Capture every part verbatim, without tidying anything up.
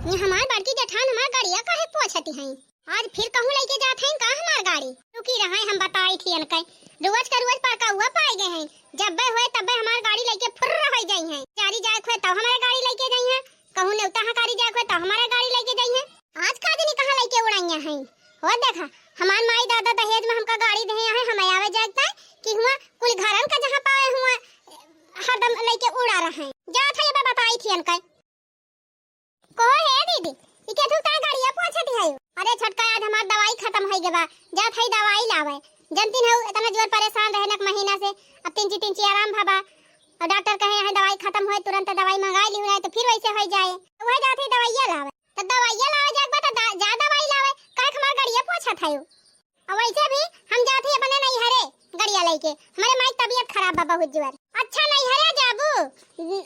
ये हमार बड़की जेठान हमार गाड़िया काहे पोछती हैं? आज फिर कहूँ लइके जात हैं का हमार गाड़ी? रुकी रहा, हम बताई थी इनके। रोज का रोज परकउआ पाए गए हैं, जब्बे होए तब्बे हमार गाड़ी लइके फुर्र होइ जाई हैं। चारी जाए होए तब हमारे गाड़ी लइके जाई हैं, कहूँ नेवता हकारी जाए होए तब हमारे गाड़ी लइके जाई हैं। आज का जनी कहाँ लइके उड़ाइया हैं? हो देखा, हमार माई दादा दहेज में हमका गाड़ी देहे हैं, हम आवे जाए तय कि हुआ कुल घरन का जहाँ पाए हुआ हरदम लइके उड़ा रहे हैं। जात है ये बताई थी इनके। कहो हे दीदी, ई केथू का गाड़िया पोछत है? अरे छोटका, आज हमार दवाई खतम होइ गवा, जात है दवाई लावे। जनती हऊ इतना जोर परेशान रहनक महीना से, अब तिनची तिनची आराम भवा। और डॉक्टर कहे हैं दवाई खतम होए तुरंत दवाई मंगाई लिहू, नहीं तो फिर वैसे होइ जाए। तो वह जात है दवाइया लावे। तो दवाइया लावे जाके बा तो दा-, जा दवाई लावे, काहे हमार गाड़िया पोछत है? और वैसे भी हम जात ही अपने नैहरे गड़िया लइके, हमरे माई के तबियत खराब बा बहुत जोर। अच्छा नैहरे जाबू,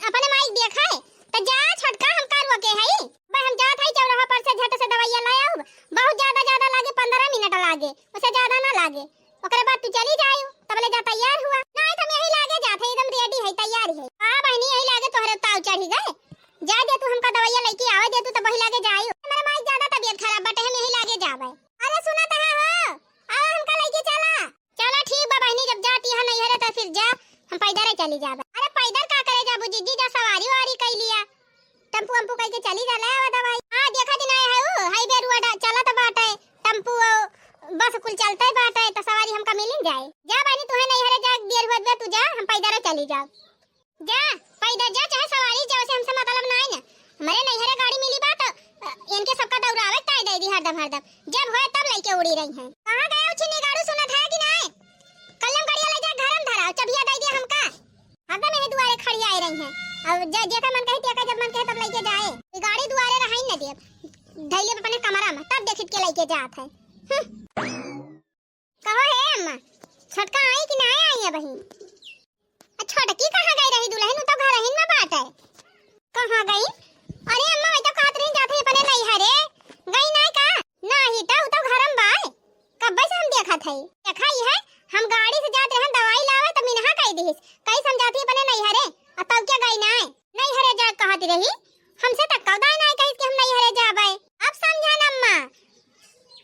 अपने माई के देखे, तो जा छोटका, हम का रोके हई? बे हम जात हई चौराहा पर से झट से दवाइया ले आउब, बहुत ज्यादा ज्यादा लागे पन्द्रह मिनट लागे, उसे ज्यादा ना लागे, ओकरे बाद तू चली जायू, तबले जा तैयार हुआ। नहीं तो हम यही लागे जात हई, एकदम रेडी हई, तैयार हई। हाँ बहिनी, यही लागे तोहरे ताव चढ़ी गए, जा दे तू हमका दवाइया लइके आवे दे तू, तब वही लागे जायू। हमरे माई के ज्यादा तबियत खराब बाटे, हम यही लागे जाबे। अरे सुना तो है हो, आ हमका लइके चला। चला ठीक बा बहिनी, जब जाती है नैहरे तो फिर जा, हम पैदल ही चली जाबे। अरे पैदल का करे जाबू जीजी, जा सवारी वारी कई लिया, टेम्पू वम्पू कई के चली जा, ले आवा दवाई। हाँ देखा दिन आए है ऊ हाईवे रोड चलत बाटे, टेम्पू बस कुल चलते बाटे तो सवारी हमका मिलिन जाए। जा बहिनी तुहे नैहरे जा, देर होत बा तू जा, हम पैदल ही चली जाब। जा, पैदल जा, चाहे सवारी जा, वैसे हमसे मतलब नाई ना। हमरे नैहरे गाड़ी मिली बा तो, अ, इनके सबका दौड़ावे ताई दे दी हरदम, हरदम। जब होए तब लइके उड़ी रही हैं। कहाँ गए उछिन्नी गाड़ू, सुनत है कि नाई? कल्लम गाड़िया ले जा, घर में धरा, चबिया दे दे हमका। हरदम यही दुआरे खड़ी आए रही हैं। अब जे-, जेका मन कहे, तेका जब मन कहे तब लइके जाए। ई गाड़ी दुआरे रहाई न देब। धैले अपने कमरा में, तब देखित के लइके जात है। हम्म। कहो हे अम्मा, छोटका आई कि नाई आई है बहिन? आ छोटकी कहाँ गई रही दुलहिन? उ तो घरहिन में बाटे। कहाँ गई? अरे अम्मा, वही तो कहत रही जात ही अपने नैहरे। गई नाई का? नाही तो, उ तो घर में बाय। कब्बे से हम देखत हई। देखा ही है, हम गाड़ी से जात रहन दवाई लावे तो मिनहा कही दिहिस। कही समझाती अपने नैहरे, आ तब क्या गई नाई? नैहरे जाए कहत रही, हमसे तक कौदाई नाई कहिस कि हम नैहरे जाबे। अब समझा न अम्मा,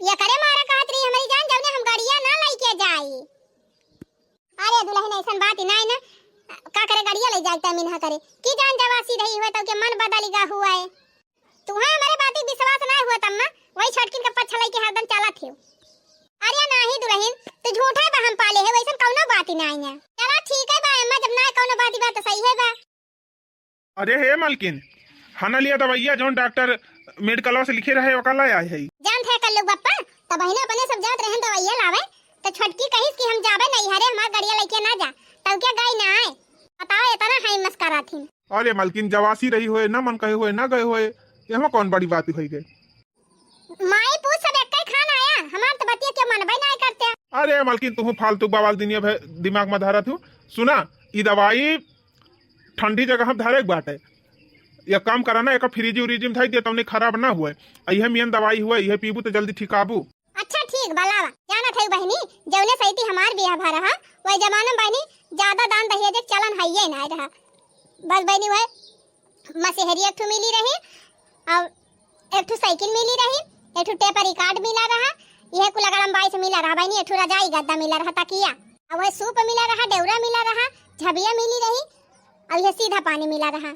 ये करे मारा कहत रही हमारी जान, जौने हम गाड़िया ना लइके जाई। अरे दुलहिन, ऐसन बात ही नाई ना, का करे गड़िया ले जाए तय मिनहा करे, की जान जवासी रही हुए तो के मन बदल गा हुआ है। तुहे हमारे बात ही विश्वास ना हुआ तम्मा, वही छोटकिन का पछलई के हरदम चलत हियो। अरे नाही दुलहिन, तू झूठे बहम पाले है, वैसन कौनो बात ही नाई है। चला ठीक है बा अम्मा, जब ना कौनो बात ही बात तो सही है बा। अरे हे मलकिन, हना लिया दवाइया जौन डॉक्टर मेडिकलवा से लिखे रहे, ओका ला आए है। जान थे कल्लू बप्पा, तब बहिने अपने सब जात रहन दवाइया लावे, तो छोटकी कहिस कि हम जाबे नैहरे, हमार गड़िया लइके ना जा, तब क्या गई ना आए? बताओ, इतना हाई मस्करा थी। अरे मलकिन, जवासी रही होए, ना मन कहे होए, ना गए होए, एहमा कौन बड़ी बात होई गई? माई पूत सब एक्के खान आया, हमार तो बतिया के मनबे नाय करते। अरे मलकिन, तुहू फालतू बवाल दुनिया भर दिमाग में धरत हूँ। सुना, ई दवाई ठंडी जगह हम धरे के बाटे। एक काम करा ना, एक फ्रिज उरिज में धई दे, तौने खराब ना हुए। आ इहे मियन दवाई हुए, इहे पीबू तो जल्दी ठिकाबू। अच्छा ठीक बा, लावा। जानत है बहिनी, जौने सैती हमार बियाह भा रहा, वही जमाना में बहिनी ज्यादा दान दहेज के चलन हइये ना रहा। बस बहिनी वह मसेहरी एक ठो मिली रही, और एक ठो साइकिल मिली रही, एक ठो टेप रिकॉर्ड मिला रहा, यह कुल अगर हम बाईस मिला रहा बहिनी, एक ठो रजाई गद्दा मिला रहा, तकिया, और वह सूप मिला रहा, डेउरा मिला रहा, झबिया मिली रही, और यह सीधा पानी मिला रहा,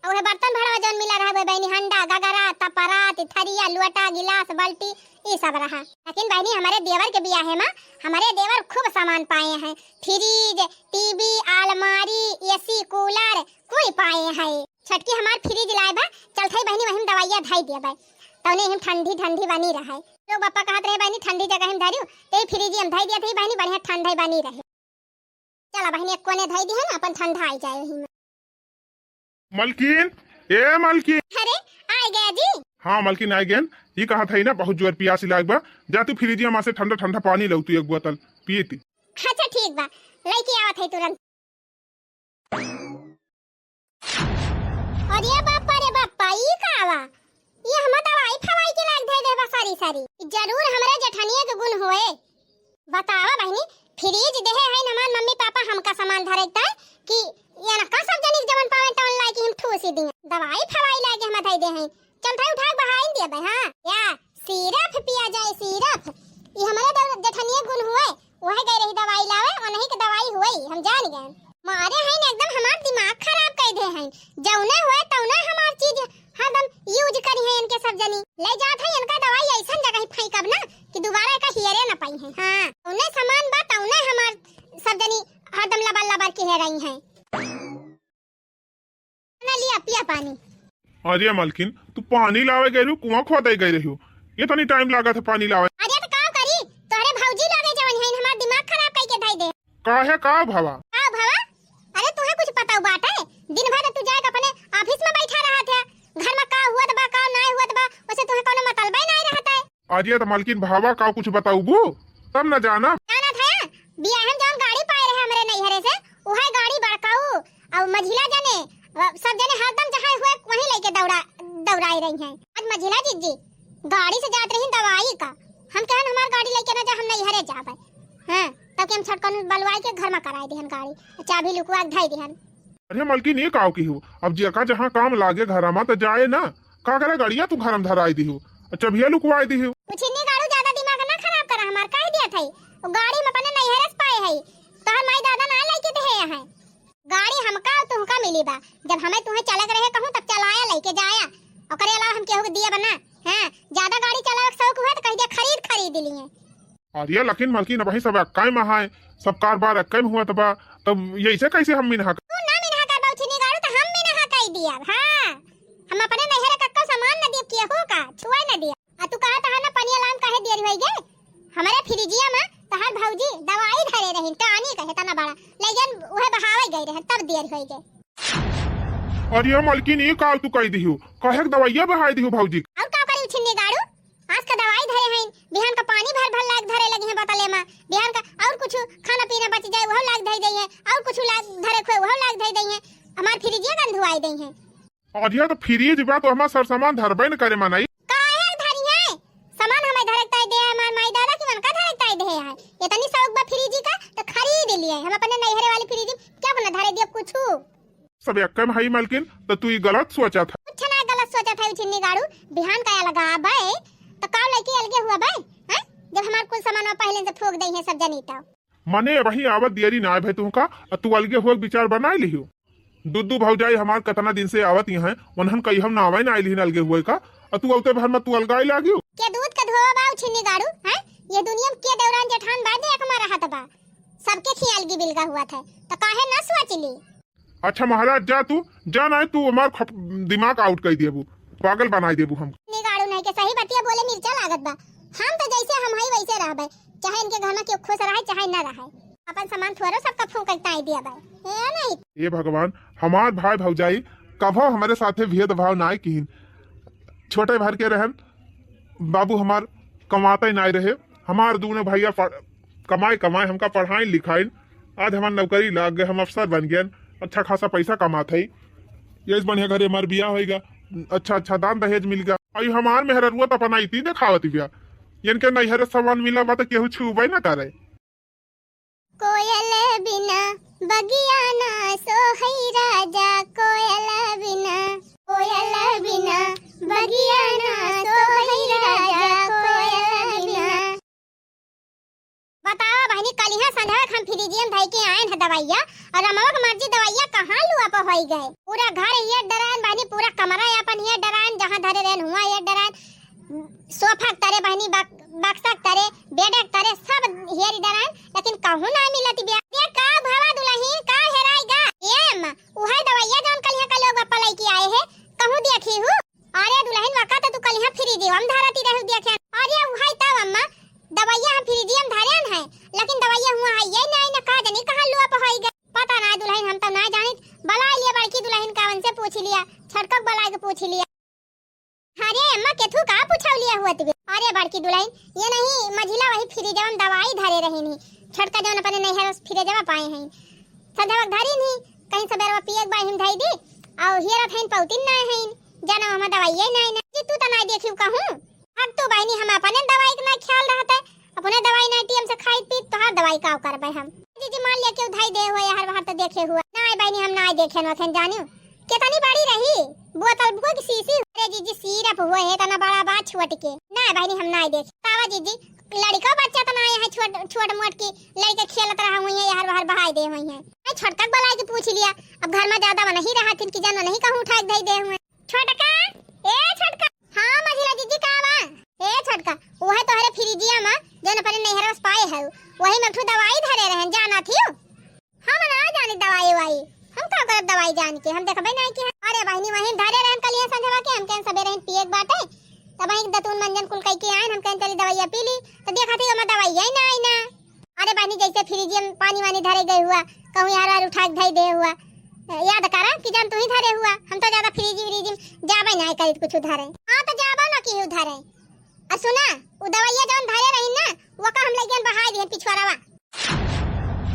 और वह बर्तन भरवा जौन मिला रहा, वह बहिनी हंडा, गगरा, तपरात, थरिया, लोटा, गिलास, बाल्टी, ये सब रहा। लेकिन बहिनी हमारे देवर के बियाहे में हमारे देवर खूब सामान पाए हैं, फ्रिज, टीवी, आलमारी, एसी, कूलर, कोई पाए है। छोटकी हमार फ्रिज लाए बा, चलत है बहिनी वही में दवाइया धई दिया बा, तौने हम ठंडी ठंडी बनी रहे। लोग बप्पा कहत रहे बहिनी ठंडी जगह हम धरियो, ते फ्रिज हम धई दिया थे बहिनी, बढ़िया ठंडा बनी रहे। चला बहिनी एक कोने धई दी है ना, अपन ठंडा आई जाए वही में। मलकिन, ए मलकिन। अरे, आ गया जी। हाँ मलकिन, आ गया। ये कहत है ना बहुत जोर प्यास लाग बा, जा तू फ्रिज में से ठंडा ठंडा पानी लाऊ तू एक बोतल पिए ती। अच्छा ठीक बा, लेके आवत है तुरंत। अरे बापा रे बापा, ई का बा? ई हमा दवाई फवाई के लाग धे देबा सारी सारी। ई जरूर हमरे जेठनिया के गुण होए। बतावा बहिनी, फ्रिज देहे हैं हमार मम्मी पापा हमका सामान धरे के ताई कि इनका सब जनी जवन पावे तवन लाई कि हम ठूसी दिए। दवाई फवाई लागे हम धई दे हैं। हम थाई उठा के बहाई दिया बे, हाँ? या, सिरफ पिया जाए, सिरफ। ई हमरे दव-, जेठनिया गुन हुए, वह गए रही दवाई लावे, उन्हीं के दवाई हुए, हम जान गए। मारे हैं ना एकदम हमार दिमाग खराब कर दे हैं। जौने हुए तौने हमार चीज हरदम use करी है इनके सब जनी। ले जात है इनका दवाई ऐसन जगह फेंकब ना कि दोबारा एका हियरे न पाई है। हाँ, तौने सामान बा, तौने हमार सब जनी हरदम लबर लबर के रही हैं। ना लिया, पिया पानी। अरे मलकिन, तू पानी लावे गई रही, कुआं खोदे गई रही हो, ये तनी टाइम लागत है पानी लावे। अरे तो का करी, तोहरे भौजी लगे जवन है, हमार दिमाग खराब कई के धई दे। काहे, का भवा? का भवा? अरे तुहे कुछ पता बाटे? दिन भर तू जाए के अपने ऑफिस में बैठा रहत है, घर में का हुआ बा, का नाय हुआ बा, वैसे तुहे कोनो मतलब ही नाय रहत है। अरे तो मलकिन, भवा का कुछ बताऊबू, तब न जाना। जाना था, बियाह में जौन गाड़ी पाए रहे हमरे नैहरे से, उहे गाड़ी बड़काऊ, और मझिला जने, अ, सब जने हरदम जहाँ हुए वहीं लेके दौड़ा, दौड़ाए रही हैं। आज मझिला जीजी गाड़ी से जात रही दवाई का, हम कहन हमार गाड़ी लेके ना जा, हम नैहरे जाबे। हाँ, तब कि हम छटकन बलवाई के घर में कराए दिहन गाड़ी, चाबी लुकवा के धई दिहन। अरे मलकिन, ये काव की हो? अब जेका जहाँ काम लागे घरा मा त जाए ना, का करे गड़िया तू घर में धराई दिहु, अच्छा भैया लुकवाई दिहु। उछिन्नी गाड़ू, ज्यादा दिमाग ना खराब करा हमार, कह दिया था, वो गाड़ी हम अपने नैहरे से पाए है, तोहर माई दादा ना लेके दे है। गाड़ी हमका और तुहका मिली बा, जब हमें तुहे चले के रहे कहूँ तब चलाया लेके जाया, ओकरे अलावा हम केहू के दिया बना। हाँ, ज्यादा गाड़ी चलावे के शौक हुआ तो कह दिया खरीद खरीद लिए। अरे लेकिन मलकिन, अबहीं सब एक्कै में है, सब कारबार एक्कै में हुआ त बा, तब यैसे कैसे हम मिनहा कर? तू ना मिनहा कर बाऊ छिनी गाड़ू, तो हम मिनहा कर दिया। हाँ, हम अपने नैहरे कक्को सामान न दिया, केहू का छुए न दिया। आ तू कहा तहा ना पनिया लाम काहे देरी होई गे? हमरे फ्रिजिया में तहार भौजी दवाई धरे रहिन, टानी कहे तना बड़ा, ले जन उहे बहावे गए रहन, तब देरी होई गे। अरे मलकिन, ई का तू कह दिहु? कहे के दवाइया बहाई दिहु भौजी? और का करी छिन्नी गाड़ू? आज का दवाई धरे हैं, बिहान का पानी भर भर लाग धरे लगी हैं बोतले में, बिहान का और कुछ खाना पीना बच जाए वह लाग धरे दे है, और कुछ लाग धरे खोए वह लाग धरे दे है, हमार फ्रिजिया गंधुआई दे है। अरे तो फ्रिज बा तो हमार सर सामान धरबे न करे मनई। काहे धरी है? सामान हमें धरे ताई दे है, हमार माई दादा की मन का धरे ताई दे है। इतनी शौक बा फ्रिज का तो खरीद लिए, हम अपने नैहरे वाली फ्रिज क्या बना धरे दिया कुछ। सब एक्कै में हई मलकिन, त तू ई गलत सोचत है। कुछ ना गलत सोचत है उछिन्नी गाड़ू, बिहान का अलगा बे, त का लइके अलगे हुआ बे, हैं? जब हमार कुल सामान पहले से फूक दे हैं सब जनी त। मने अबही आवत दियरी ना भे तुहका, आ तू अलगे हुआ विचार बनाई लिहु। दू दू भौजाई हमार कतना दिन से आवत ही हैं, उन्हन कही हम नावे ना आइलिन अलगे हुए का, आ तू औते भर में तू अलगाई लागियो। के दूध के धोवा बा उछिन्नी गाड़ू, हैं? ये दुनिया में के देवरान जेठान बादे एक मा रहत बा, सबके खियाल गी बिलगा हुआ था, त काहे ना सोच ली? अच्छा महाराज, जा तू, जा, नाहीं तू हमार खप-, दिमाग out कर देबू, पागल बनाई देबू हम। निगाड़ू नहीं के सही बतिया बोले मिर्चा लागत बा। हम तो जैसे हम हई वैसे रहबे, चाहे इनके घर में केहू खुश रहे चाहे ना रहे, अपन सामान थोड़ो सबका फूंक के ताई दिया बा। ए नहीं। ए भगवान, हमार भाई भौजाई कभो हमरे साथे भेदभाव नाय किहिन। छोटे भर के रहन, बाबू हमार कमाते नाय रहे, हमार दूनो भैया पढ़-, कमाए कमाए हमका पढ़ाइन लिखाइन, आज हमार नौकरी लाग गए, हम अफसर बन गए, अच्छा खासा पैसा कमात है, यही बढ़िया घरे हमार बियाह होइगा, अच्छा अच्छा दान दहेज मिल गया। आई हमार मेहररुआ तो अपना इतनी देखावत बिया, इनके नैहरे सामान मिला बा तो केहू छूबे ना करे। कोयल बिना बगिया ना सोहई राजा, कोयल बिना, कोयल बिना बगिया ना सोहई राजा, कोयल बिना। बतावा बहनी, कलिहा संझवा के हम फ्रिजियम धई के आयन है दवाइया, और रमवा के मर्जी दवाइया कहाँ लुआ पर होई गए। पूरा घर ये डरायन बहनी, पूरा कमरा अपन ये डरायन, जहाँ धरे रहन हुआ ये डरायन। सोफा के तरे बहनी, बक-, बक्सा के तरे, बेड के तरे, सब हेरी डरान, लेकिन कहूँ ना मिलत बिया। ये का भवा दुलहिन, का हेराई गा? ये अम्मा, उहे दवाइया जौन कलिहा का लोग बापा लइके आए है, कहूँ देखी हूँ? अरे दुलहिन, वका तो तू कलिहा फ्रिजियम धरती रहू देखे। अरे उहे तब अम्मा, दवाइया हम फ्रिजियम धरेन है, लेकिन दवाइया हुआ है ये नहीं ना, का जानी कहाँ लुआ पर होई गए। पता ना दुलहिन, हम तो ना जानित। बला लिया बड़की दुलहिन का, उनसे पूछ लिया, छटकक बला के पूछ लिया। अरे अम्मा, केथू का पूछौलिया हुआ तुबे? अरे बड़की दुलहिन, ये नहीं, मझिला वही फ्रिजवा में दवाई धरे रही नहीं, छोटका जौन अपने नैहर से फ्रिजवा पाए हैं, सधवक धरी नहीं, कहीं सबेरवा पिए के बाहिम धई दी, और हियरत हैं पौतिन ना हैं, जाना हमार दवाई ये नहीं ना। जी तू तो ना देखियो कहूँ। अब तू बहनी, हम अपने दवाई के ना ख्याल रहता है, अपने दवाई नाई टीएम से खाई पी, तोहार दवाई का करबे हम? जीजी मान लिया केहू धई दे हुआ, हर बार तो देखे हुआ। नाई बहनी, हम नाई देखे न वखेन जानियो। कितनी बड़ी रही बोतल, बुआ की शीशी। अरे जीजी, सिरप हे तना बड़ा बा छोट के। ना बहिनी, हम नाई देख। तावा जीजी, लड़िका बच्चा त नाई है, छोट, छोट मोट की लड़िका खेलत रहा हुई है, यहर वहर बहाई दे हुई है। ए, छोटका के बुलाए के पूछ लिया। अब घर में ज्यादा नहीं रहा थिन कि जानो नहीं कहूँ उठा के धई दे हुए। छोटका, ए छोटका। हाँ मझिला जीजी, का बा? ए छोटका, उहे तोहरे फ्रिजिया में जौन अपने नैहर से पाए है, वही में एक ठो दवाई धरे रहन, जाना थियो? हम ना जानी दवाई वाई, हम का करब दवाई जान के, हम देखबे नहीं कि। अरे बहिनी, वहीं धरे रहन कलिया संझवा के, हमके सबेरे ही पिए के बाटे, तब वहीं दतुन मंजन कुल कई के आइन, हम कहन चली दवाइया पी ली, तो देखा थी ओमा दवाइया ही ना आई ना। अरे बहिनी, जैसे फ्रिज में पानी वानी धरे गए हुआ, कहूँ यार वार उठा के धई दे हुआ, याद करा कि जान तू ही धरे हुआ, हम तो ज्यादा फ्रिज व्रिज में जाबे नहीं करी कुछ धरे। हाँ तो जाबो ना की धरे। और सुना, उ दवाइया जौन धरे रही ना, वो का हम लइके बहाई दिए पिछुआरवा।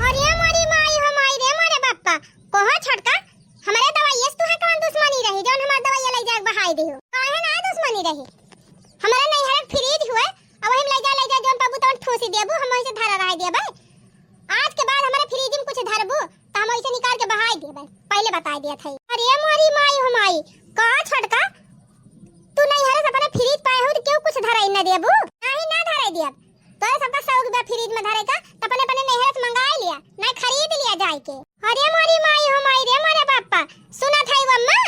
अरे मोरी माई हो माई रे मोरे बापा, कहो छोटका, हमरे दवाइये से तुहे कौन दुश्मनी रही जौन हमार दवाइया लइ जाके बहाई दियो? काहे ना दुश्मनी रही? हमरे नैहर के फ्रिज हुए, अब वही में लइ जा, लइ जा, जौन पाबू तौन ठूसी देबू, हम वही से धरा रह देबे। आज के बाद हमरे फ्रिज में कुछ धरबू, त हम वही से निकाल के बहाई देबे, पहले बताई दिया था। अरे मोरी माई हो माई, का छोटका, तू नैहर से अपने फ्रिज पाए हो तो क्यों कुछ धराई न देबू? नहीं, ना धराई दिया। तोरे सबका सौ रुपया फ्रिज में धरे का, त अपने, अपने नैहर से मंगाई लिया, नहीं खरीद लिया जाए के। अरे मोरी माई हो माई रे मोरे बापा, सुना था वो अम्मा,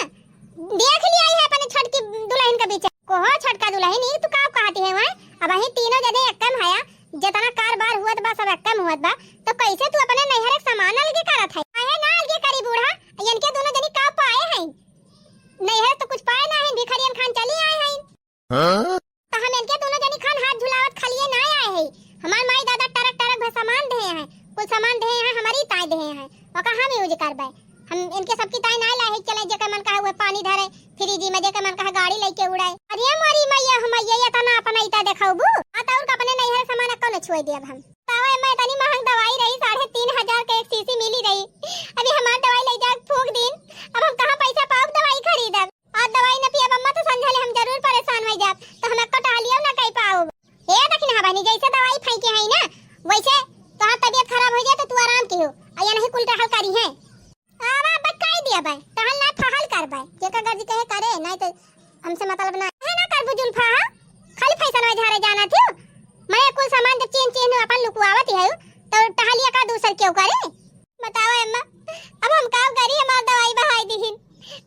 देख लिया है अपने छोटकी दुल्हन के बीच। कोहो छोटका दुल्हन, ई तू का कहती है वहाँ? अब ही तीनों जने एक कम हया, जितना कार बार हुआ बा सब एक कम हुआ बा, तो कैसे तू अपने नैहर के सामान अलगे करत है? काहे ना अलगे करी बूढ़ा, इनके दोनों जनी का पाए हैं? नैहर तो कुछ पाए ना है, भिखरियन खान चली आए हैं। हाँ? तो हम इनके दोनों जनी खान हाथ झुलावत खलिए ना आए हैं। हमार माई दादा टरक टरक भर सामान दे हैं, कुल सामान दे हैं, हमारी ताई दे हैं, ओका हम यूज करबे। हम इनके सबकी ताई ना लाए हैं, चले जेकर मन कहा हुए पानी धरे फ्रिज में, जेकर मन कहा गाड़ी लेके उड़ाए। अरे मोरी मैया हो मैया, ये तना अपना इता देखाबू। आ तो और अपने नैहर सामान कौन छुए दिया हम। तावा मैं तनी महंग दवाई रही, साढ़े तीन हजार के एक शीशी मिली रही। अभी हमार दवाई ले जाके फूंक दीन, अब हम कहाँ पैसा पाउब दवाई खरीदब? आज दवाई न पियब अम्मा, तो संझा ले हम जरूर परेशान हो जाब, तो हम एको टहलियो न कई पाउब। ए दखिनहा बहिनी, जैसे दवाई फेंके है ना, वैसे तोहार तबीयत खराब हो जाए तो तू आराम किहो, आ या नहीं कुल टहल करी है। अब अब कई दिया बे, टहल ना फहल कर बे, जेकर गर्जी कहे करे, नहीं तो हमसे मतलब ना है ना करबू जुल्फा, हाँ? खाली फैशन में झारे जाना थी। मैं कुल सामान जब चीन चीन अपन लुकुआवत है, तो टहलिया का दूसर क्यों करे? बतावा अम्मा, अब हम का करी, हमार दवाई बहाई दिहिन।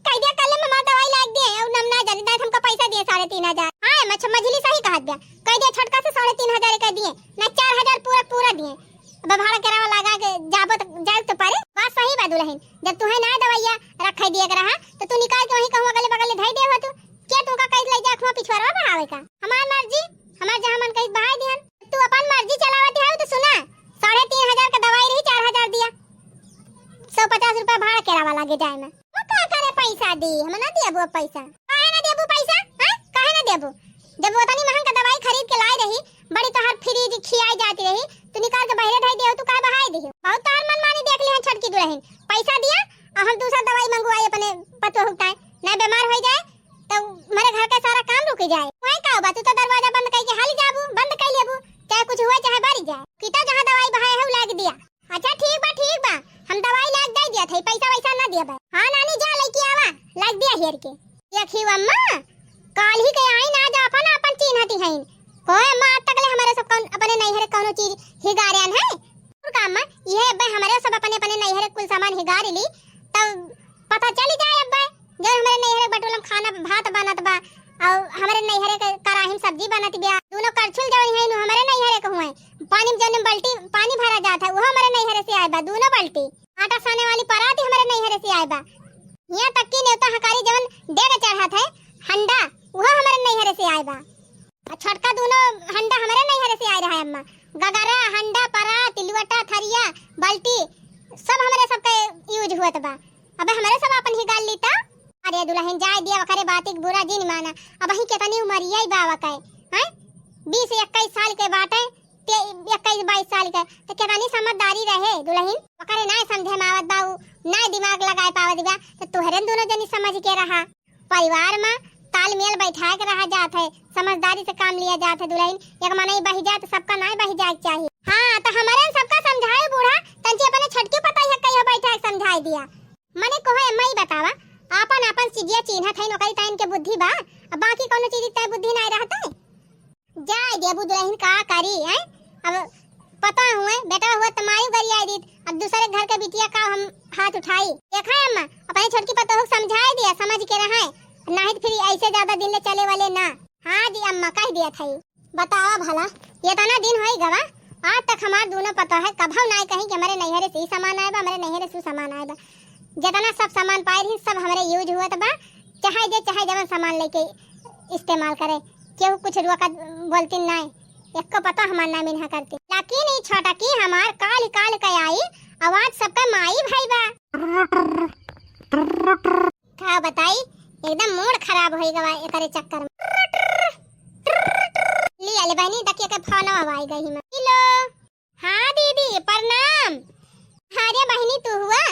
कह दिया कल हम हमार दवाई लाग दिए, और हम ना जानी, ना हमका पैसा दिए साढ़े तीन हजार। हाँ अम्मा, छ-, मझली सही कहत बिया, कह दिया छोटका से साढ़े तीन हजार कह दिए, ना चार हजार पूरा पूरा दिए। अब भाड़ा किराया लगा के जाबो तो जाए तो पारे। बात सही बा दुल्हन, जब तुहे ना दवाइया रखे दिए के रहा, तो तू निकाल के वहीं कहूँ अगले बगल ले धई दे हो तू। क्या तू का कैसे ले जा खुआ पिछुआरवा बहावे का? हमार मर्जी, हमार जहाँ मन कही बहाई दिहन। तू अपन मर्जी चलावत है तो सुना, साढ़े तीन हजार का दवाई रही, चार हजार दिया, सौ पचास रुपया भाड़ा केरा वाला के जाए में। वो का करे पैसा दी, हम ना देबो पैसा। काहे ना देबू पैसा, हैं? काहे ना देबू? जब वो तनी महंग का दवाई खरीद के लाए रही, बड़ी तोहार फ्रिज खियाई जाती रही, तू निकाल के बहरे धई दियो, तू काहे बहाई दियो? बहुत तोहार मनमानी देख ली है छोटकी दुल्हन। पैसा दिया और हम दूसरा दवाई मंगवाई अपने पतोह उठाए, ना बीमार हो जाए तो मेरे घर का सारा काम रुक जाए। वही का बा, तू तो दरवाजा बंद करके हाली जाबू, बंद कर लेबू, चाहे कुछ हुआ चाहे बारी जाए। किता जहाँ दवाई बहाए है, उ लाग दिया। अच्छा ठीक बा, ठीक बा, हम दवाई लाग दे दिया था, पैसा वैसा ना दिया बा। हाँ नानी, जा लेके आवा, लाग दिया हेर के। देखी अम्मा, काल ही के आई ना, जा अपन अपन चिन्हती हैं। कोई अम्मा आज तक ले हमारे सब कौन अपने नैहरे कौनो चीज हिगारे आन है? और का अम्मा, ये अब्बे हमारे सब अपने अपने नैहरे कुल सामान हिगार ली, तब पता चली जाए अब्बे, जो हमारे नैहरे बटोलम खाना भात बनत बा, और हमारे नैहरे के कराही में सब्जी बनत बिया। दोनों करछुल जवन है नु हमारे नैहरे के हुए। पानी में जौन बल्टी पानी भरा जात है, वो हमारे नैहरे से आए बा, दोनों बल्टी। आटा साने वाली परात हमारे नैहरे से आए बा। यहाँ तक कि नेवता हकारी जवन डेग चढ़त है, हंडा, वो हमारे नैहरे से आए बा। आ छोटका दोनों हंडा हमरे नैहरे से आए रहा है अम्मा। गगरा, हंडा, परात, लोटा, थरिया, बाल्टी, सब हमरे सबके यूज हुअत बा। अबे हमरे सब आपन ही गाल ली त। अरे दुल्हन जाए दिया, ओकरे बात एक बुरा जिन माना। अब ही केतनी उमरिया ही बावा के, हैं? बीस इक्कीस साल के बाटे, ते इक्कीस बाईस साल के, तो केतनी समझदारी रहे दुल्हन। ओकरे ना समझे में आवत बा, उ ना दिमाग लगाए पावत बा, तो तोहरे दोनों जनी समझ के रहा। परिवार में तालमेल बैठाए के रहा जात है, समझदारी से काम लिया जात है दुल्हन। एक मनई बहि जाए तो सबका नाय बहि जाए के चाही। हाँ, तो हमारे सबका समझाए बूढ़ा, तंची अपने छोटकी पतोहिया कहियो बैठाए के समझाए दिया। मने कोहे मई बतावा, आपन आपन सिगिया चिन्हत है, नौकरी ताइन के बुद्धि बा। अब बाकी कौनो चीज तय बुद्धि नाय रहत है। जाए देबू दुलहिन, का करी, हैं? अब पता हुए, बेटा हुआ त मारी गरियाई दीत, अब दूसरे घर के बिटिया का हम हाथ उठाई? देखा अम्मा, अपने छोटकी पतोह के समझाए दिया, समझ के रहे, नाहीं त फिर ऐसे ज्यादा दिन ले चले वाले ना। हाँ जी अम्मा, कह दिया था। बतावा भला, इतना दिन होई गवा, आज तक हमार दोनों पतोह है, कभौ नाय कहीं कि हमरे नैहरे से ई सामान आए बा, हमरे नैहरे से ऊ सामान आए बा। जितना सब सामान पाए रही, सब हमरे use हुआ त बा, चाहे जे, चाहे जवन सामान लेके इस्तेमाल करे, केहू कुछ रोका बोलती नाय, एको पतोह हमार ना मिन्हा करती। लेकिन ई छोटकी हमार काल काल के आई, आवाज सबका माई भाई बा। का बताई, एकदम mood खराब होई गवा एकरे चक्कर में। लिया ले बहिनी, देखिए के फोन आई गई हिमा। हेलो। हाँ दीदी, प्रणाम। अरे बहिनी, तू हुआ?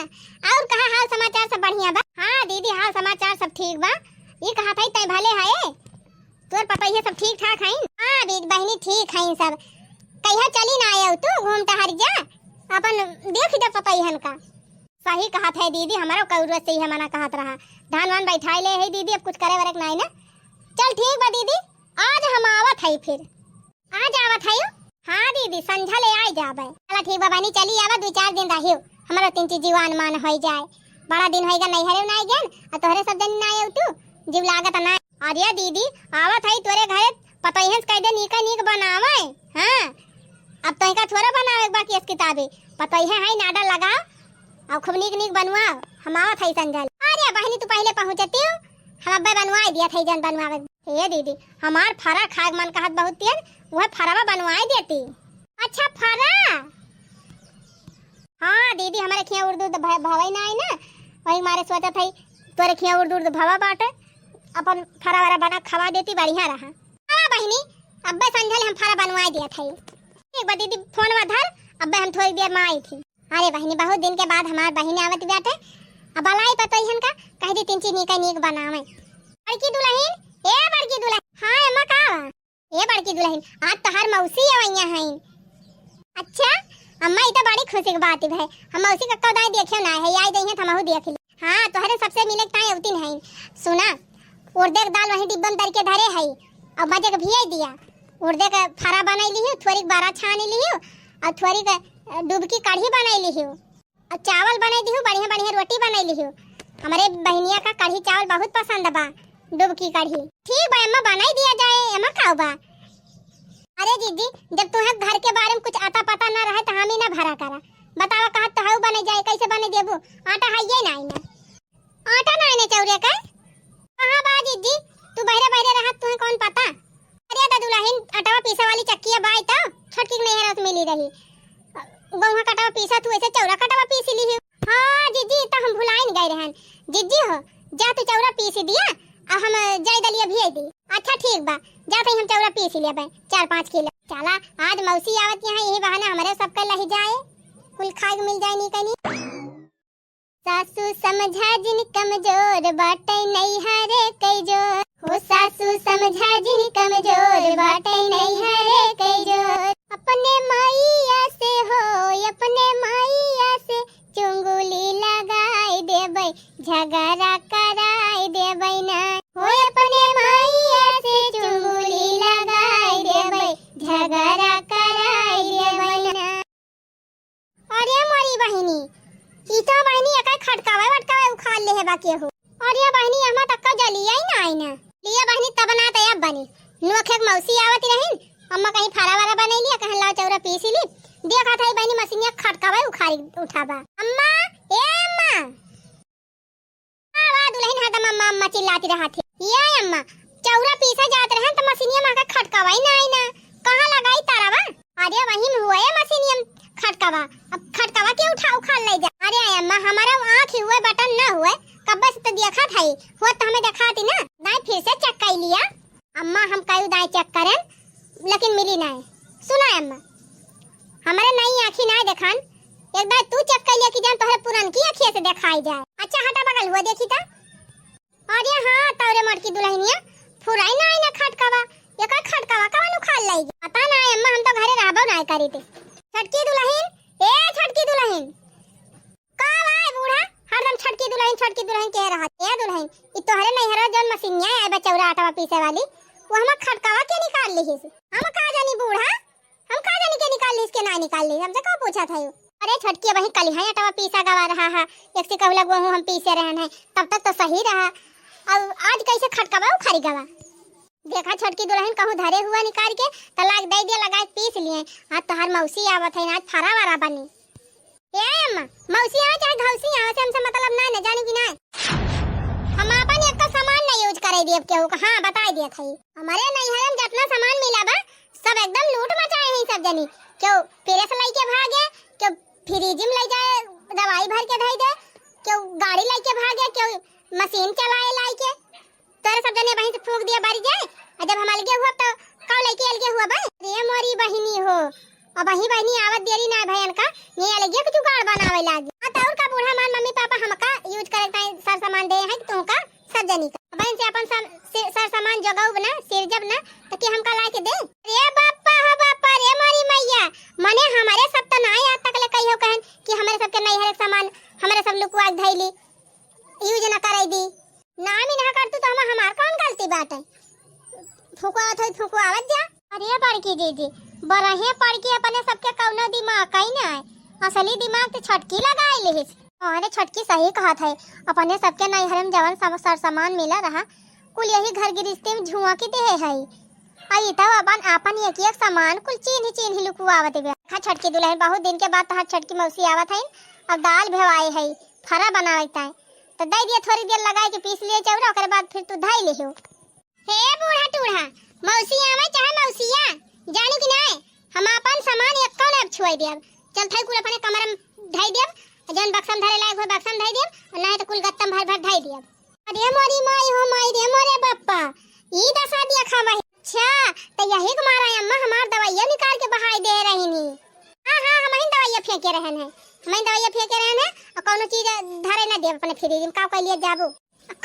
और कहा हाल समाचार सब बढ़िया बा? हाँ दीदी, हाल समाचार सब ठीक बा। ये कहा था तय भले है? तोर पतोहिया सब ठीक ठाक हईन? हाँ बी-, बहिनी, ठीक हईन सब। कहिया चली ना आयो तू, घूम टहर जा, अपन देख जा पतोहियन का। सही कहत है दीदी, हमारो कौरुआ से ही मना कहत रहा, धान वान बैठाए ले है दीदी, अब कुछ करे वरक नाई ना। चल ठीक बा दीदी, आज हम आवत है फिर। आज आवत है? हाँ दीदी, संझा ले आई जाबे। चला ठीक बा बहिनी, चली आवा, दो चार दिन रहियो, हमारो तीन चीज जीवान मान होई जाए। बड़ा दिन होई गा नैहरे नाई गेन, आ तोहरे सब जनी नाई आऊ तू, जीव लागत ना। अरे दीदी, आवत हई तोरे घरे, पतोहियन से कह दे नीका नीक बनावे। हाँ, अब तोहिका थोड़ा बनावे के बाकी इस किताबे, पतोहिया है ना, order लगाओ, अब खूब नीक नीक बनवाओ, हम आवत हई संझा ले। अरे बहिनी, तू पहले पहुँचती हो, हम अब्बे बनवाए दिया था जन बनवावे। ए दीदी, हमार फरा खाए के मन कहत बहुत तेज, वह फरवा बनवाए देती। अच्छा फरा? हाँ दीदी, हमारे खिया उर्द उर्द भ-, भवई ना आई ना, वही मारे सोचत हई तोरे खिया उर्द उर्द भवा बाटे, अपन फरा वरा बना खवा देती, बढ़िया रहा। हाँ बहिनी, अब्बे संझा ले हम फरा बनवाए दिया था। ठीक बा दीदी, फोनवा धर, अब्बे हम थोड़ी देर में आई थी। अरे बहिनी, बहुत दिन के बाद हमार बहिन आवत बाटे, अब बलाई पतोहियन का, कह दी तीन चीज नीक नीक बनावे। बड़की दुलहिन, ए बड़की दुलहिन। हाँ अम्मा, का बा? ए बड़की दुलहिन, आज तोहार मौसी अवैया हईन। अच्छा अम्मा, ई तो बड़ी खुशी के बात है, हम मौसी का कदाई देखे ना है, आई जइहे त हमहू देख ली। हाँ, तोहरे सबसे मिले के ताई अवतिन हईन। सुना, उर्दे के दाल वहीं डिब्बा में दर के धरे हई, और मजे के भियाई दिया। उर्दे के फरा बनाई लिहियो, थोड़ी के बरा छानी लिहियो, और थोड़ी के, अ, डुबकी कढ़ी बनाई लिहियो। और चावल बनाई दिहू, बढ़िया बढ़िया रोटी बनाई लिहू। हमरे बहिनिया का कढ़ी चावल बहुत पसंद बा, डुबकी कढ़ी। ठीक बा अम्मा, बनाई दिया जाए, एमा का बा। अरे जीजी, जब तुहे घर के बारे में कुछ आता पता ना रहे त हम ही ना भरा करा। बतावा, कहा तो हऊ बने जाए, कैसे बने देबू? आटा हइये ना आई ना। आटा ना आने चौरे का? कहाँ बा जीजी? तू बहरे बहरे रहत, तुहे कौन पता? अरे दा दुलहिन, अटवा पीसे वाली चक्किया बाई त छोटकी के नैहरा से मिली रही। गौहा कटवा पीसा तू ऐसे चौरा कटवा पीस ली हो। हाँ जीजी, ई त हम भुलाइन गए रहन। जीजी हो, जा तू चौरा पीस दिया, आ हम जाई दलिया भियाई दी। अच्छा ठीक बा, जा तई हम चौरा पीस लिया बे, चार पाँच किलो। चला, आज मौसी आवत यहाँ, यही बहाने हमरे सबके लही जाए, कुल खाए के मिल जाए नी कनी। सासू समझा जिन कमजोर बाटे नैहरे कई जोर। हो सासू समझा जिन कमजोर बाटे नैहरे कई जोर। अपने माइया से हो, अपने माइया से चुंगुली लगाई देबै, झगड़ा कराई देबै ना। हो अपने माइया से चुंगुली लगाई देबै, झगड़ा कराई देबै ना। अरे मोरी बहिनी, ई तो बहिनी एकर खटकावे वटकावे उखाड़ ले है बा केहू। अरे बहिनी, एमा तक का जलिया ही ना आई ना। लिया बहिनी, तब ना तो अब बनी। नोखे के मौसी आवत रहिन, अम्मा कहीं फरा वरा बने लिया, कहीं लाओ चौरा पीस ली। देखा था बहिनी, मशीनिया खटकावे उखाड़ी उठाबा। अम्मा, ए अम्मा। का बा दुलहिन, हरदम अम्मा अम्मा चिल्लाती रहत है। ये अम्मा, चौरा पीसे जात रहन त मशीनिया मा का खटकावा ही ना आई ना। कहाँ लगाई तारा बा? अरे वही में हुए मशीनिया में खटकावा। अब खटकावा के उठा उखाड़ ले जा। अरे अम्मा, हमारा आँख ही हुए बटन ना हुए, कब्बे से तो देखत है, हुआ तो हमें देखाती ना। दाई फिर से check कर लिया। अम्मा, हम कई दाई check करेन, लेकिन मिली नाय। सुना अम्मा, हमरे नई आँखी नाय देखान, एक दाई तू check कर लिया कि जान तोहरे पुरनकी आँखिया से देखाई जाए। अच्छा हटा बगल हुआ देखी त। अरे हाँ, तौरे मोटकी दुलहिनिया, फुराई नाय ना खटकावा, एकर खटकावा कवन उखाड़ लई? पता नाय अम्मा, हम तो घरे रहबो नाय करी ते। छोटकी दुलहिन, ए छोटकी दुलहिन, का भाई बूढ़ा, हरदम छोटकी दुलहिन, छोटकी दुलहिन कह रहा। ए दुलहिन, ई तोहरे नैहरा जौन मशीनिया है, चौरा आटवा पीसे वाली, वो हमार खटकवा के निकाल लिहिस। हम का जानी बूढ़ा, हम का जानी के निकाल लिहिस, के ना निकाल लिहिस, हमसे का पूछत है? अरे छोटकी, वही कलिहा आटवा पीसा गवा रहा है, एक से कहू लगो हूँ हम पीसे रहन है, तब तक तो सही रहा, अब आज कैसे खटकवा उखरी गवा? देखा छोटकी दुलहिन, कहूँ धरे हुआ निकाल के त लाग दे दिया, लगाए पीस लिए। आज तोहार मौसी आवत है, आज फरा वरा बनी। ए अम्मा, मौसी आवे चाहे घौसी आवे, से हमसे मतलब ना, न जानी कि ना। हम आपन एक सामान ना use करे दियब केहू का, हाँ बताई दियत है। हमरे नैहर में जितना सामान मिला बा, सब एकदम लूट मचाए हैं सब जनी। केहू press लेके भागे, केहू fridge में ले जाए दवाई भर के धई दे, केहू गाड़ी लेके भागे, केहू machine चलाए लाइके। तोरे सब जने बहिन से फूंक दिया बारी जाए, और जब हम अलगे हुआ तो काव लेके अलगे हुआ बा? रे मोरी बहिनी हो, अब वही बहिनी आवत देरी ना भयन का, ये अलगे के जुगाड़ बनावे लागी। हाँ, तो और का बूढ़ा हमार मम्मी पापा हमका use करे ताई सर सामान दे हैं कि तुमका सब जनी का। बहन से अपन सम-, सि-, सर सामान जगाउब ना, सिरजब ना, तो के हमका ला के दे? रे बापा हो बापा, रे मोरी मैया, मने हमारे सब तो ना आज तक ले कहियो कहन कि हमारे सबके नैहर के सामान हमारे सब लुकवा के धैली, use ना करे दी। ना मिनहा कर तू तो हम, हमार कौन गलती बाटे? फुकवावत होई फुकवावत जा। अरे बड़की दीदी, बरहे पड़ के अपने सबके कौनो दिमाग कहीं ना है, असली दिमाग तो छोटकी लगाई लिहिस। अरे छोटकी सही कहत है, अपने सबके नैहर में जवन सम-, सर सामान मिला रहा, कुल यही घर गृहस्थी में झुआ के देहे है। आ ई तो अपन, अपन एक एक सामान कुल चीन्ही चीन्ही लुकुआवत बे। देखा छोटकी दुलहिन, बहुत दिन के बाद तोहार छोटकी मौसी आवत है, अब दाल भेवाए है, फरा बनावत है, तो दे दिया थोड़ी देर लगाए के पीस लिए चौरा, ओकरे बाद फिर तू धई लिहो। हे बूढ़ा टूढ़ा, मौसी आवे चाहे मौसिया, जानू कि नाय, हम आपन सामान एक्को ना छुए देब। चल थाई कुल अपने कमरा में धई देब, जौन बक्सा में धरे लायक हो बक्सा में धई देब, और नाय तो कुल गत्ता में भर भर धई देब। अरे मोरी माई हो माई रे मोरे बप्पा, ई दशा देखा भाई। अच्छा, तो यही के मारा अम्मा हमार दवाइया निकाल के बहाई दे रही नी। हाँ हाँ, हम ही दवाइया फेंके रहन है, हम ही दवाइया फेंके रहन है, और कौनो चीज धरे ना देब अपने fridge में, का कह लिए जाबू।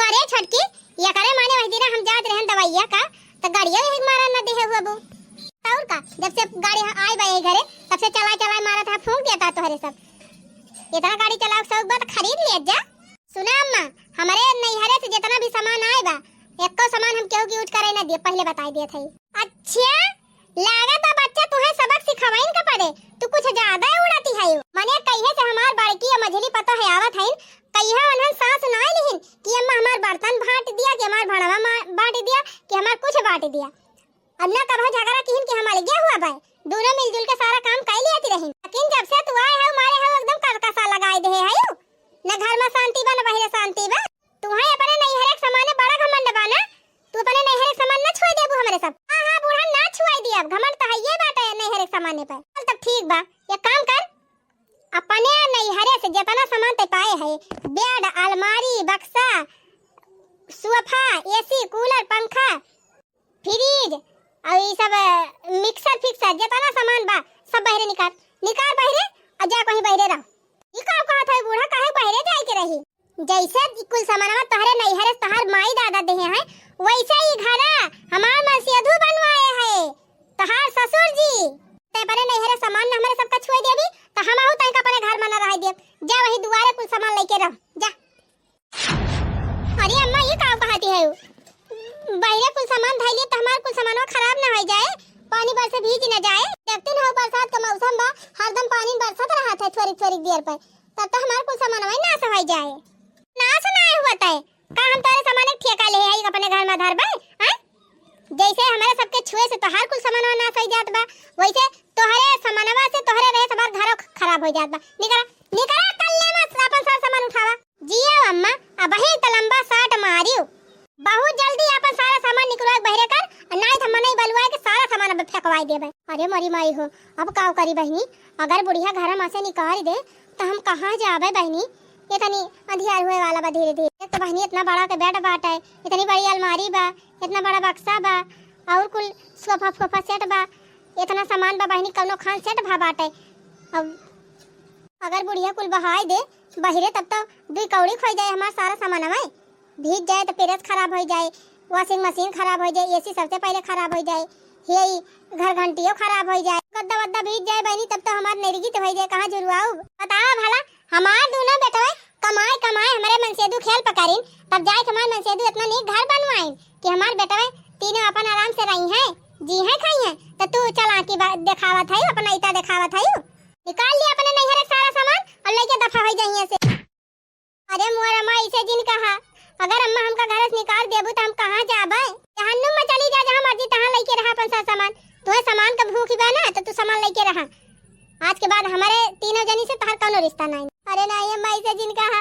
करे छोटकी, ये करे माने वही दिना हम जात रहन दवाइया का, तो गाड़िया यही मारा न देहे हुआ बू। तो और का, जब से गाड़ी आई बा यही घरे, तब से चला चला मारा था, फूंक दिया था तोहरे सब। इतना गाड़ी चलाओ शौक बा तो खरीद लिया जा। सुना अम्मा, हमारे नैहरे से जितना भी सामान आए बा, एको सामान हम केहू के use करे ना दिए, पहले बताई दिए थे। अच्छा, लागत बा बच्चा तुहे सबक सिखवाइन के पड़े, तू कुछ ज्यादा उड़ाती है। मने कहिए से हमार बड़की या मझली पता है आवत है, कहिया उन्हन सास ना लिहिन कि अम्मा हमार बर्तन बांट दिया, कि हमार भड़वा मा-, बांट दिया, कि हमार कुछ बांट दिया। अब ना कभो झगड़ा किहिन कि हम अलगे हुआ भाई, दोनों मिलजुल के सारा काम कर लिया रही। लेकिन जब से तू आए हो मारे हो एकदम करकसा लगाए दे है, ना घर में शांति बा ना बहरे शांति बा। तुहे अपने नैहरे के सामाने बड़ा घमंड बा ना, तू अपने नैहरे के सामान ना छुए देबू हमरे सब। हाँ हाँ बूढ़ा ना छुए दिया, घमंड तो है ये बात है नैहरे के सामाने पर। चल तब ठीक बा, एक काम कर, अपने नैहरे से जितना सामान ते पाए है, bed, अलमारी, बक्सा, सोफा, AC, cooler, पंखा, fridge और ये सब, अ, mixer fixer जितना सामान बा, सब बहरे निकाल, निकाल बहरे और जा कहीं बहरे रह। ई का कहत है बूढ़ा, काहे बहरे जाए के रही? जैसे ई कुल सामानवा तोहरे नैहरे से तोहार माई दादा देहे हैं, वैसे ही घरा हमार मसीधु बनवाए है तोहार ससुर जी। ते अपने नैहरे सामान न हमरे सबका छुए देबी, तो हमहू तनिक अपने घर में न रह देब। जा वही दुआरे कुल सामान लेके रह, जा। अरे अम्मा, ये का कहती है? बहरे कुल सामान धइले तो हमार कुल सामानवा खराब ना हो जाए, पानी बरसे भीज न जाए। देखते न हो बरसात का मौसम बा, हरदम पानी बरसत रहत है थोड़ी थोड़ी देर पर, तब तो हमार कुल सामानवा ही नाश हो जाए। नाश ना हुआ तय, का हम तोरे सामान एक ठेका ले आई अपने घर में धरबे, हैं? जैसे हमारे सबके छुए से तोहार कुल सामानवा नाश हो जात बा, वैसे तोहरे सामानवा से तोहरे रहे हमार घरो ख-, खराब हो जात बा। निकरा, निकरा, कल ले मत अपन सारा सामान उठावा। जियो अम्मा, अबही त लंबा साट मारियो। बहुत जल्दी अपन सारा सामान निकलवा के बहरे कर, और नाई त मनई बलुआ के सारा सामान अब फेंकवाई देबे। अरे मोरी माई हो, अब का करी बहिनी, अगर बुढ़िया घर में से निकाल दे, तो हम कहाँ जाबे बहिनी? ये तनी अंधियार हुए वाला बा धीरे धीरे। एक तो बहिनी इतना बड़ा के bed बाटे, इतनी बड़ी अलमारी बा, इतना बड़ा बक्सा बा, और कुल सोफा फोफा set बा, इतना सामान बा बहिनी, कौनो खान set भा बाटे। अब अगर बुढ़िया कुल बहाई दे बहिरे, तब तो दुई कौड़ी खोई जाए हमार सारा सामानवा। भीज जाए तो press खराब हो जाए, washing machine खराब हो जाए, AC सबसे पहले खराब हो जाए, हे ई घर घंटियो खराब हो जाए, गद्दा वद्दा भीज जाए बहिनी, तब तो हमार नेरगित हो जाए, कहाँ झुरवाऊ? बतावा भला, हमार दोनों बेटवा कमाए कमाए हमरे मनसेदू खेल पकड़िन, तब जाए के हमार मनसेदू इतना नीक घर बनवाइन कि हमार बेटवे तीनों अपन आराम से रही हैं, जी हैं, खाई हैं। तो तू चला की बा-, देखावत है, अपना इता देखावत है। निकाल लिया अपने नैहर के सारा सामान और लेके दफा हो जाइए से। अरे मोर अम्मा, ऐसे जिन कहा, अगर अम्मा हमका घर से निकाल देबू तो हम कहाँ जाबे? जहन्नुम में चली जा, जहाँ मर्जी तहाँ लेके रहा अपन सब सामान। तुम्हें सामान का भूख ही बा ना, तो तू सामान लेके रहा। आज के बाद हमारे तीनों जनी से तोहार कौनो रिश्ता नहीं। अरे नहीं अम्मा, ऐसे जिन कहा,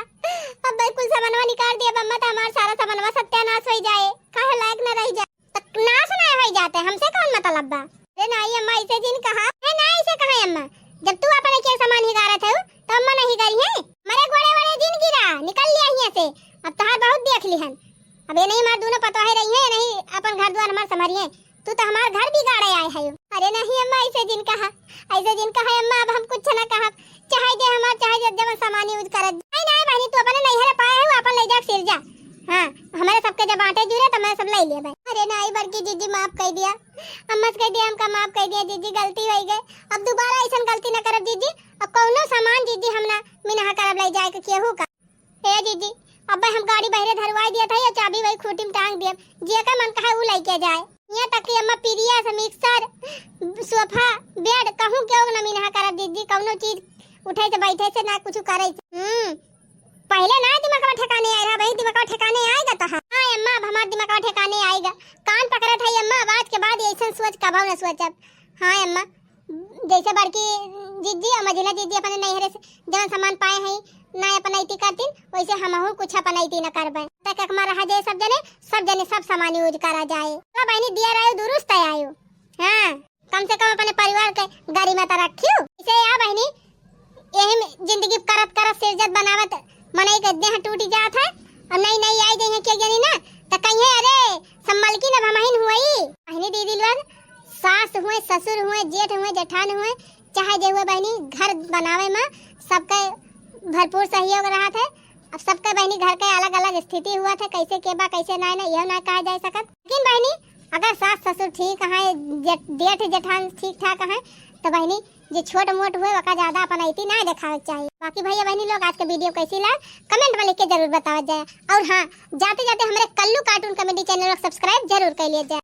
अब भाई कुल सामानवा निकाल दिया अम्मा, तो हमार सारा सामानवा सत्यानाश हो जाए, खाए लायक न रह जाए। तो नाश ना हो जाते, हमसे कौन मतलब बा? अरे नहीं अम्मा, ऐसे जिन कहा। अरे ना, ऐसे कहा अम्मा, जब तू अपने के सामान हिगारत है तो अम्मा नहीं गई है। मरे गोड़े वड़े जिन गिरा, निकल लिया हियाँ से, अब तोहार बहुत देख लिहन। अब ये नहीं हमार दोनों पतोहे रही हैं, नहीं अपन घर द्वार हमार संभरी हैं। तू तो हमार घर बिगाड़े आए है। अरे नहीं अम्मा, ऐसे जिन कहा, ऐसे जिन कहा अम्मा, अब हम कुछ ना कहब। चाहे दे हमार, चाहे दे जवन सामान यूज करत। नहीं, नहीं बहनी, तू अपने नैहरे पाए है, वो अपन ले जा, सिर जा। हाँ, हमारे सबके जब आटे जुरे तो मैं सब ले लिया भाई। अरे नहीं बड़की जीजी, माफ कर दिया, अम्मा से कह दिया, हमका माफ कर दिया जीजी, गलती हो गई। अब दोबारा ऐसन गलती ना करब जीजी। अब कौनो सामान जीजी हम ना मिनहा करब ले जाए के केहू का। ए जीजी, अब हम गाड़ी बहरे धरवाई दिया था, ये चाबी वही खूंटी में टांग दिया, जे का मन कहे ऊ लेके जाए। यहाँ तक कि अम्मा प्रेस, मिक्सर, सोफा, बेड कहूँ केहू ना मिनहा करब जीजी, कौनो चीज उठे से बैठे से ना कुछ करे से। हम्म, पहले ना दिमागवा ठिकाने आए रहा, भाई दिमागवा ठिकाने आएगा तो। हाँ, हाँ अम्मा, अब हमार दिमागवा ठिकाने आएगा। कान पकड़त है अम्मा, अब आज के बाद ऐसन सोच कबहू ना सोचब। हाँ अम्मा, जैसे बड़की जीजी और मझिला जीजी अपने नैहरे से जवन सामान पाए हैं, ना अपनैती करतीन, वैसे हमहू कुछ अपनैती न करबे। तक अकमा रहा जाए सब जने, सब जने सब सामान यूज करा जाए। तो बहनी दिया रहो, दुरुस्त आयो। हाँ, कम से कम अपने परिवार के गरिमा तो रखियो। इसे या बहनी, यही में जिंदगी करत करत, सिरजत बनावत मनई के देह टूट जात है। और नई नई आई जइहे के जनी ना, तो कहिए, "अरे, सब मलकिन अब हमहिन हुई।" बहनी दीदी लोग, सास हुए, ससुर हुए, जेठ हुए, जेठान हुए, चाहे जे हुए बहनी, घर बनावे में सबके भरपूर सहयोग रहत है। अब सबके बहनी घर के अलग-अलग स्थिति हुआ थे, कैसे के बा, कैसे नाय ना, यह ना कहा जा सकत। लेकिन बहनी, अगर सास ससुर ठीक हैं, जेठ, जेठ जेठान ठीक ठाक हैं, तो बहनी, जे छोट मोट हुए, ओका ज्यादा अपनैती ना देखावे के चाही। बाकी भैया बहनी लोग, आज के वीडियो कैसी लाग, कमेंट में लिख के जरूर बतावा जाए। और हाँ, जाते जाते हमारे कल्लू कार्टून कॉमेडी चैनल को सब्सक्राइब जरूर कर लिया जाए।